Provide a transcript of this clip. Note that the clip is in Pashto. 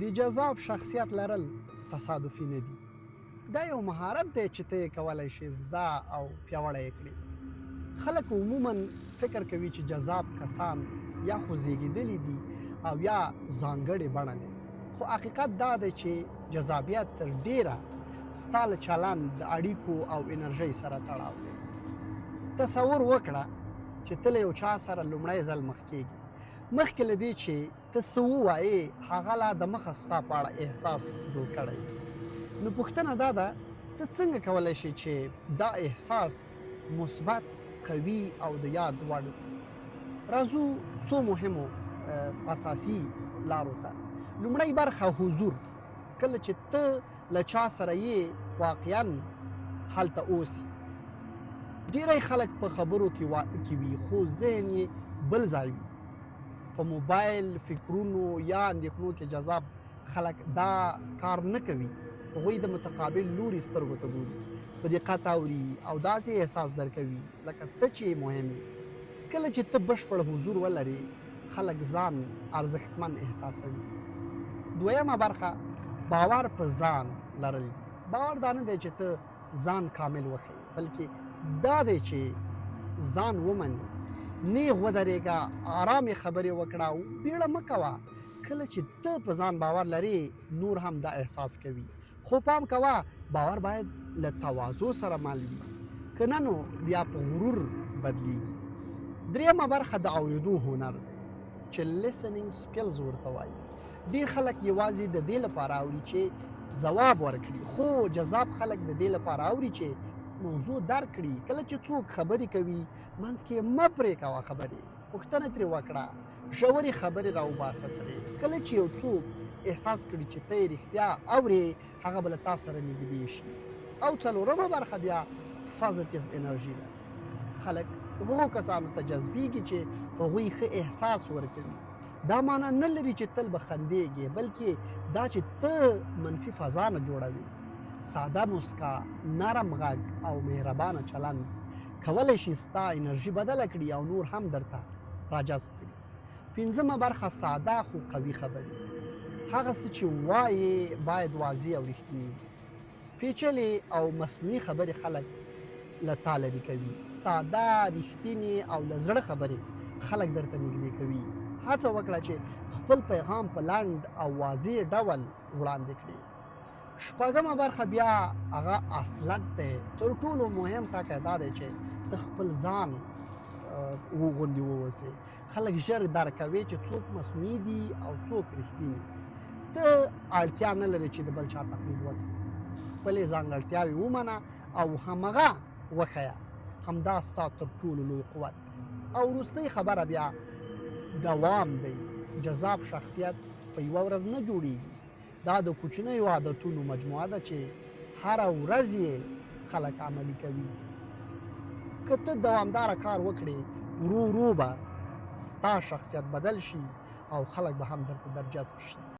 د جذاب شخصیت لرل تصادفي نه دي. دا یو مهارت دی چې ته یې کولای شې زده او پیاوړی یې کړې. خلک عموما فکر کوي چې جذاب کسان یا خو زیږیدلي دي او یا ځانګړې بڼه لري، خو حقیقت دا دی چې جذابیت تر ډیره ستا له چلند، د اړیکو او انرژۍ سره تړاو لري. تصور وکړه چې ته له یو چا سره لومړی ځل مخ کیږي. مخکې له دې چې ته څه ووایې، هغه لا د مخه ستا په اړه احساس جوړ کړی. نو پوښتنه دا ده، ته څنګه کولای شې چې دا احساس مثبت، قوي او د یاد وړ کړې؟ راځو څو مهمو اساسي لارو ته. لومړی برخه، حضور. کله چې ته له چا سره یې، واقعا هلته اوسې. ډیری خلک په خبرو کې وي، خو ذهن یې بل ځای وي، په موبایل، فکرونو یا اندېښنو کې. جذاب خلک دا کار نه کوي. هغوی د متقابل لوري سترګو ته ګوري، په دقت اوري او داسې احساس درکوي لکه ته چې مهم یې. کله چې ته بشپړ حضور ولرې، خلک ځان ارزښتمن احساسوي. دویمه برخه، باور په ځان لرل دي. باور دا نه دی چې ته ځان کامل وښیې، بلکې دا دی چې ځان ومنې. نیغ ودرېږه، آرامې خبرې وکړه او بیړه مه کوه. کله چې ته په ځان باور لرې، نور هم دا احساس کوي. خو پام کوه، باور باید له تواضع سره مل وي، که نه نو بیا په غرور بدلیږي. دریمه برخه د اورېدو هنر دی چې listening skills ورته وایي. ډیر خلک یوازې د دې لپاره اوري چې ځواب ورکړي، خو جذاب خلک د دې لپاره اوري چې موضوع درک کړي. کله چې څوک خبرې کوي، منځ کې مه پرې کوه خبرې، پوښتنه ترې وکړه، ژورې خبرې راوباسه ترې. کله چې یو څوک احساس کړي چې ته یې رښتیا اورې، هغه به له تا سره نږدې شي. او څلورمه برخه بیا positive انرژي ده. خلک هغو کسانو ته جذبیږي چې هغوی ښه احساس ورکوي. دا معنا نه لري چې تل به خندېږې، بلکې دا چې ته منفي فضا نه جوړوې. ساده مسکا، نرم غږ او مهربانه چلند کولی شي ستا انرژي بدله کړي او نور هم درته راجذب کړي. پنځمه برخه، ساده خو قوي خبرې. هغه څه چې وایې باید واضح او رښتیني وي. پیچلې او مصنوعي خبرې خلک له تا لرې کوي. ساده، رښتینې او له زړه خبرې خلک درته نږدې کوي. هڅه وکړه چې خپل پیغام په لنډ او واضح ډول وړاندې کړې. شپږمه برخه بیا هغه اصلت دی. تر ټولو مهم ټکی دا دی چې ته خپل ځان وغوندې واوسې. خلک ژر درک کوي چې څوک مصنوعي دي او څوک رښتیني. ته اړتیا نه لرې چې د بل چا تقلید وکړې. خپلې ځانګړتیاوې ومنه او همغه وښیه. همدا ستا تر ټولو لوی قوت دی. او وروستۍ خبره بیا دوام دی. جذاب شخصیت په یوه ورځ نه جوړیږي. دا د کوچنیو عادتونو مجموعه ده چې هره ورځ یې خلک عملي کوي. که ته دوامداره کار وکړې، ورو ورو به ستا شخصیت بدل شي او خلک به هم درته درجذب شي.